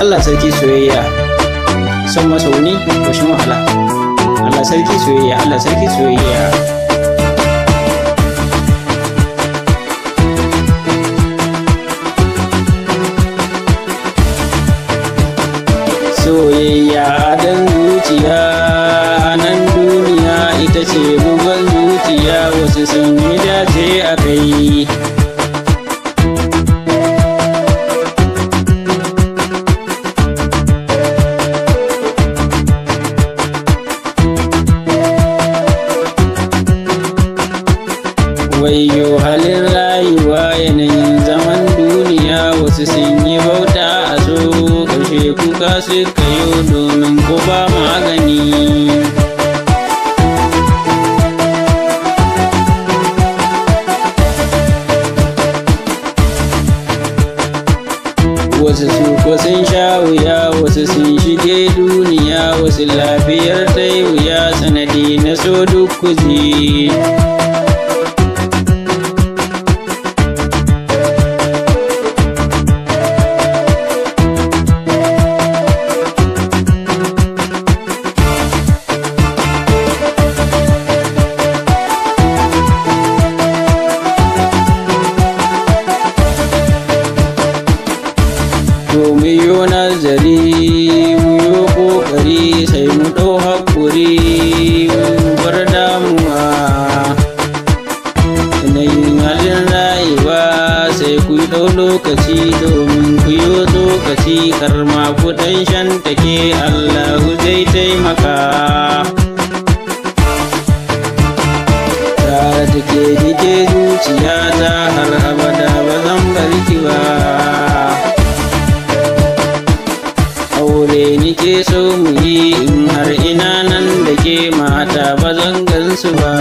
Allah sarki soyayya, son masoyi goshin wahala. Allah sarki soyayya, Allah sarki soyayya. Soyayya dan zuciya nan duniya ita ce bugan zuciya, wasu sun yi dace a kai. Wayyo halin rayuwa, yanayin zaman duniya, wasu sun yi bauta a so, ƙarshe kuka suka yi domin ko ba magani. Wasu su ko sun sha wuya, wasu sun shige duniya, wasu lafiyar ta yi wuya, sanadi na so duk kuzi. To mu yi nazari, mu yi ƙoƙari, sai mu ɗau haƙuri, mu bar damuwa. Yanayin halin rayuwa, sai ku ɗau lokaci domin ku yi lokaci, kar ma ku ɗan shantake, Allahu zai taimaka. Tare take nike zuciyata, har abada ba zan bar ki ba. Aure nike so mu yi, in har ina nan da ke, mata ba zan gansu ba.